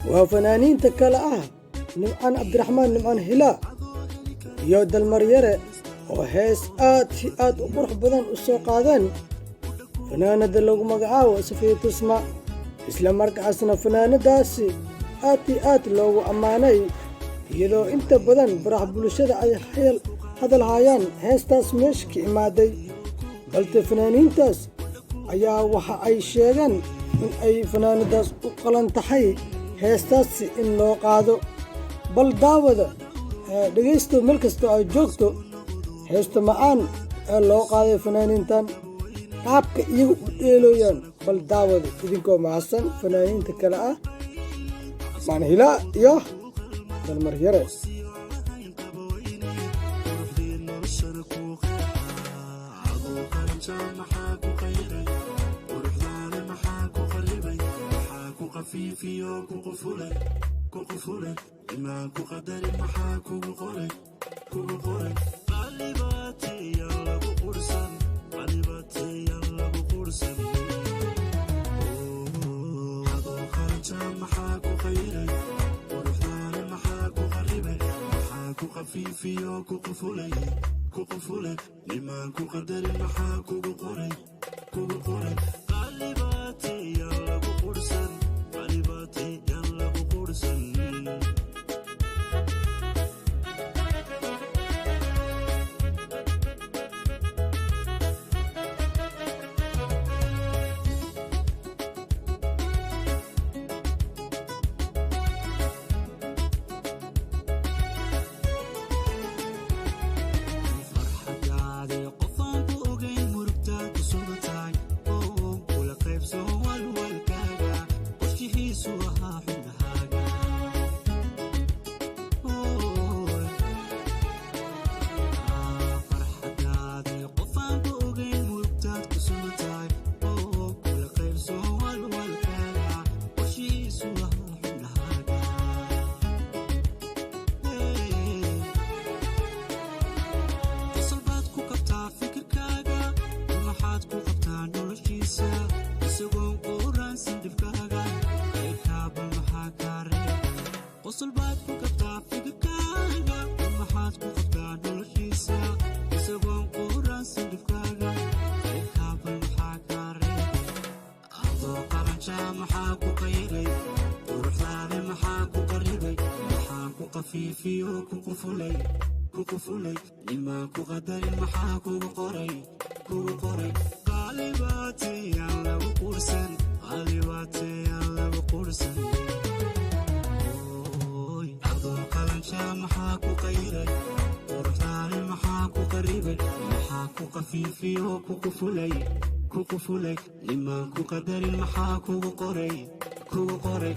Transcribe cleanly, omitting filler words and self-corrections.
Waa fanaaniinta kale ah Nimcaan Cabdiraxmaan Nimcaan Hilaa iyo Dalmaryare oo hees aad i aad u qurux badan u soo qaadeen fanaanada lagu magacaabo Safiya Tusma, isla markaasna fanaanadaasi aad i aad loogu ammaanay, iyadoo inta badan baraha bulshada ay hadal haayaan heestaas meesha ka imaaday. Balse fanaaniintaas ayaa waxa ay sheegeen in ay fanaanadaas u qalan tahay heestaasi in loo qaado. Bal daawada, dhegaysto, meel kastoo ay joogto, heesta macaan ee loo qaaday fanaaniintan, qaabka iyaga u dheelooyaan, bal daawada idinkoo mahadsan, fanaaniinta kale ah Nimcaan Hilaa iyo Dalmaryare. Quruxdii noloshana kuu qeexaa, adoo qalanjaa maxaa ku qayray? Quruxdaale maxaa ku qaribay? Maxaa ku qafiifiyo ku qufulay, ku qufulay? Imaan ku qadarin maxaa kugu qoray, kugu qoray? Qalibaatiyan lagu qursan, qalibaatiyan lagu qursan. Adoo qalanjaa maxaa ku qayray? Quruxdaale maxaa ku qaribay? Maxaa ku qafiifiyo ku qufulay, ku qufulay? Nimaan ku qadarin maxaa kugu qoray, kugu qoray? Qalibaatiyan lagu qursan, qalibaatiyan lagu qursan. Farxadaade qofaan ku ogayn murugtaa ku sugantahay oo kula qaybso walwalkaaga, qorshihiisu ahaa xubnahaaga. Farxadaade qofaan ku ogayn murugtaad ku sugantahay oo kula qaybso walwalkaaga, qorshihiisu ahaa xubnahaaga. Qosol baad ku qabtaa fikirkaaga, maxaad ku qabtaa noloshiisa isagoon quuraansan dhibkaaga kaaba maxaa kaa reebay? Qosol baad ku qabtaa fikirkaaga, maxaad ku qabtaa noloshiisa isagoon quuraansan dhibkaaga kaaba maxaa kaa reebay? Adoo qalanjaa maxaa ku qayray? Quruxdaade maxaa ku qaribay? Maxaa ku qafiifiyo ku qufulay, ku qufulay? Nimaan ku qadarin maxaa kugu qoray, kugu qoray? Qaalibaatiyaan lagu qursan, qaalibaatiyaan lagu qursan. Adoo qalanjaa maxaa ku qayray? Quruxdaade maxaa ku qaribay? Maxaa ku qafiifiyo ku qufulay, ku qufulay? Nimaan ku qadarin maxaa kugu qoray, kugu qoray?